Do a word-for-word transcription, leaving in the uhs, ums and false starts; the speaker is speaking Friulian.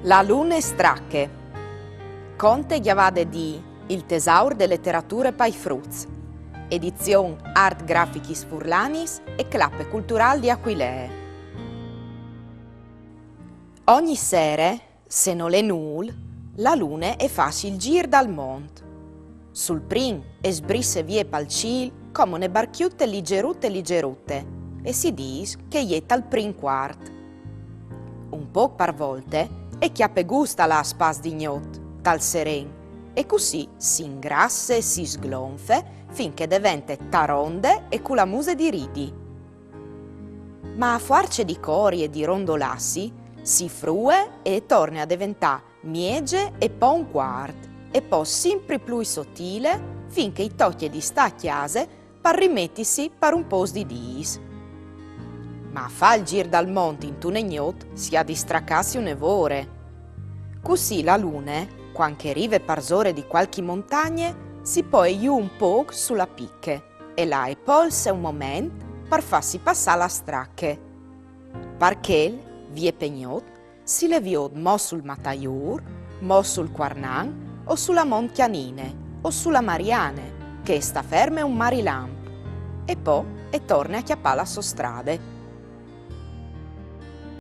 La lune strache. Conte gjavade di Il tesaur de leterature pai fruts. Edizion Art Grafichis Furlanis e Clape Cultural di Aquilee. Ogni sere, se nol è nûl, la lune e fâs il zîr dal mont. Sul prin e sbrisse vie pal cîl come une barcjute lizerute lizerute e si dîs che e je tal prin cuart. Un pôc par volte e cjape gust a lâ a spas di gnot, tal seren, e cussì si ingrasse e si sglonfe fin che e devente taronde e cu la muse di ridi. Ma a fuarce di cori e di rondolâsi, si frue e e torne a deventâ mieze e po un cuart, e po simpri plui sotile, fin che i tocje di stâ a cjase par rimetisi par un pôcs di dîs. Ma a fâ il zîr dal mont intune gnot si à di stracâsi une vore. Cussì la lune, cuant che e rive parsore di cualchi montagne, si poie jù un pôc su la piche e là e polse un moment par fâsi passâ la strache. Par chel, vie pe gnot, si le viôt mo sul Mataiûr, mo sul Cuarnan, o su la Mont Cjanine, o su la Mariane, che e sta ferme un marilamp. E po e torne a cjapâ la sô strade,